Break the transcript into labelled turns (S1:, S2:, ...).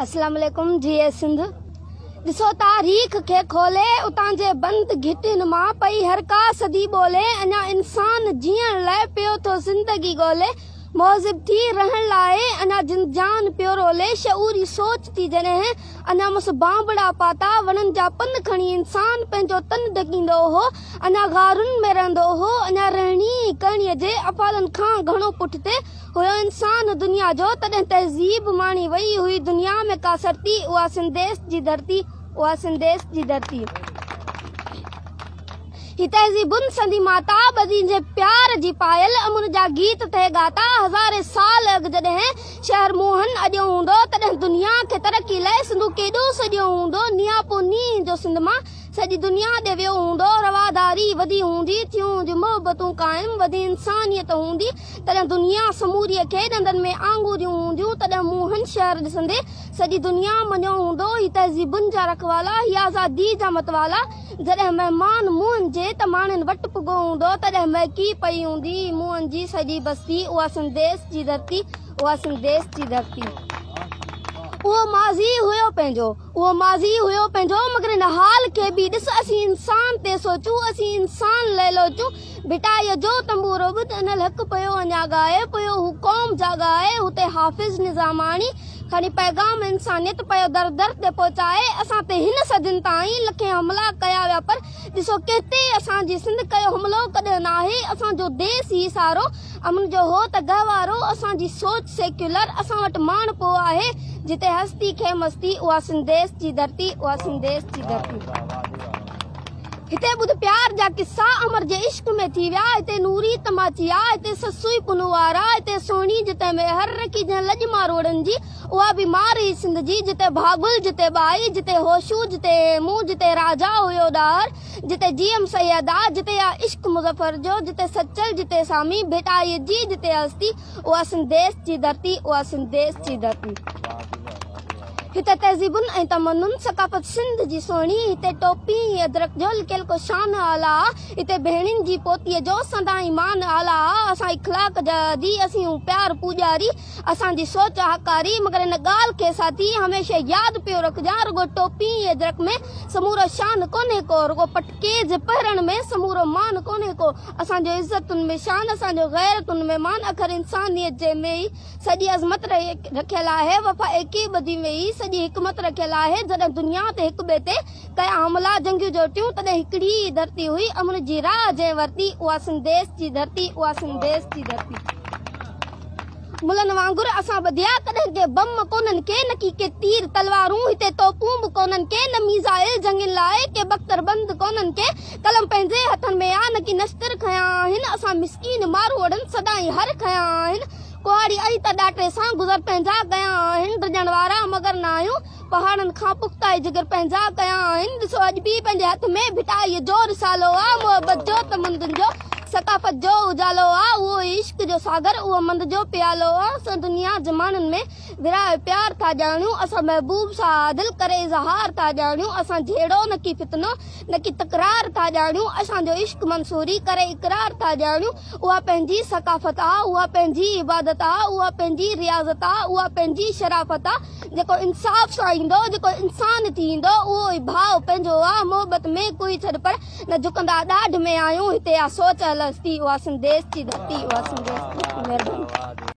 S1: اسلام عليڪم جيئي سنڌ. ڏسو تاريخ کي کولي اتان جي بند گهٽين مان پئي هر ڪا صدي ٻولي اڃا انسان جيئڻ لئه پيو ٿو زندگي ڳولي مهذب ٿي رهڻ لاء اڃا جند جان پيو رولي شعوري سوچ ٿي جڏهن اڃا مس بانبڙا پاتا وڻن جا پن کڻي انسان پنهنجو تن ڍڪيندو هو اڃا غارن ۾ رهندو هو اڃا رهڻي ڪرڻي جي افعالن کان گهڻو پٺتي هيو انسان دنيا جو تڏهن تهذيب ماڻي وئي هئي دنيا ۾ ڪا سرتي اها سنڌديس جي ڌرتي اها سنڌديس جي ڌرتي هي تهذيبن سندي ماتا ٻڌين جي پيار جي پايل امن جا گيت ٿئي ڳاتا هزارين سال اڳ جڏهن شهر موهن اڏيو هوندو تڏهن دنيا کي ترقي لئه سنڌو ڪيڏو سڏيو هوندو نياپو نينهن جو سنڌ مان سڄي دنيا ڏي ويو هوندو، رواداري وڌي هوندي، ٿيون هونديون محبتون قائم، وڌي انسانيت هوندي، تڏهن دنيا سموريء کي ڏندن ۾ آڱوريون هونديون، تڏهن موهن شهر ڏسندي سڄي دنيا مڃيو هوندو، هي تهذيبن جا رکوالا، هي آزاديء جا متوالا، جڏهن مهمان موهن جي ته ماڻهن وٽ پڳو هوندو، تڏهن مهڪي پئي هوندي موهن جي سڄي بستي، اها سنڌديس جي ڌرتي، اها سنڌديس جي ڌرتي. اهو ماضي هيو پنهنجو. اهو ماضي هيو پنهنجو مگر هن حال کي به ڏس اسين انسان تي سوچون اسين انسان لئه لوچون ڀٽائيء جو تنبورو ٻڌ انالحق پيو اڃا ڳائي پيو هو قوم جاڳائي هتي حافظ نظاماڻي کڻي پيغام انسانيت پيو در در تي پهچائي اسان تي هن صدين تائين لکين حملا ڪيا ويا پر ڏسو ڪنهن تي اسان جي سنڌ ڪيو حملو ڪڏهن ناهي اسان جو ديس هي سارو امن جو هو ته گهوارو اسان جي سوچ سيڪيولر اسان وٽ ماڻهپو آهي جتي هستي کي مستي اها سنڌديس جي ڌرتي اها سنڌديس جي ڌرتي هتي ٻڌ پيار جا قصا امر جي عشق ۾ ٿي ويا هتي نوري تماچي آ هتي سسئي پنهوار آ هتي سهڻي جتي ميهر رکي جنهن لڄ ماروئڙن جي اها به مار هئي سنڌ جي جتي ڀاڳل جتي ٻائي جتي هوشو جتي هيمون جتي راجا هيو ڏاهر جتي جي ايم سيد آ، جتي آ عشق مظفر جو، جتي سچل، جتي سامي، ڀٽائيء جي جتي هستي، اها سنڌ ديس جي ڌرتي، اها سنڌ ديس جي ڌرتي. هتي تهذيبن ۽ تمدن، ثقافت سنڌ جي سهڻي، هتي ٽوپي ۽ ادرڪ جو لڪيل ڪو شان اعليٰ آ، هتي ڀيڻين جي پوتيء جو سدائين مان اعليٰ آ، اسان اخلاق جا عادي، اسين هون پيار پوڄاري، اسان جي سوچ هاڪاري، مگر ان ڳالهه کي ساٿي هميشه ياد پيو رکجان، رڳو ٽوپي ۽ اجرڪ ۾ سمورو شان ڪونهي ڪو، رڳو پٽڪي جي پهرڻ ۾ سمورو مان ڪونهي ڪو، اسان جو عزتن ۾ شان، اسان جو غيرتن ۾ مان، اکر انسانيت جي ۾ ئي سڄي عظمت رکيل آهي، وفا ايڪي ٻڌي ۾ ئي سڄي حڪمت رکيل آهي، جڏهن دنيا تي هڪ ٻئي تي ڪيا حملا جنگيون جوٽيون، تڏهن هڪڙي ئي ڌرتي هئي، امن جي راهه جنهن ورتي، اها سنڌديس جي ڌرتي، اها سنڌديس جي ڌرتي. ملن وانگر اسان ٻڌيا، ڪڏهن ڪي بم ڪونهن ڪي، نڪي ڪي تير تلوارون، هتي توپون به ڪونهن ڪي، نه ميزائل جنگين لاء، ڪي بختر بند ڪونهن ڪي، قلم پنهنجي هٿن ۾ آ، نڪي نشتر کنيا آهن، اسان مسڪين ماروئڙن سدائين هر کنيا آهن، ڪهاڙي ۽ ته ڏاٽي سان گذر پنهنجا ڪيا آهن، ڊڄڻ وارا مگر نه آهيون، پهاڙن کان پختا اي جگر پنهنجا ڪيا آهن ڏسو اڄ به پنهنجي هٿ ۾ ڀٽائيء جو رسالو آ محبت جو تمدن جو ثقافت جو اجالو آ اهو ئي عشق جو ساگر اهو مند جو پيالو آ اسان دنيا جي ماڻهن ۾ ورهائي پيار ٿا ڄاڻيون اسان محبوب سان عادل ڪري اظهار ٿا ڄاڻيون اسان جهيڙو نه ڪي فتنو نه ڪي تڪرار ٿا ڄاڻيون اسان جو عشق منصوري ڪري اقرار ٿا ڄاڻيون اها پنهنجي ثقافت آ اها پنهنجي عبادت آ اها پنهنجي رياضت آ اها پنهنجي شرافت آ جيڪو انصاف سان ايندو، جيڪو انسان ٿي ايندو، اهو ئي ڀاء پنهنجو آ، محبت ۾ ڪوئي ڇڏ پر نه جهڪندا ڏاڍ ۾ آهيون، هتي آ سوچ الستي، اها سنڌ ديس جي ڌرتي، اها سنڌ ديس جي ڌرتي. مهرباني.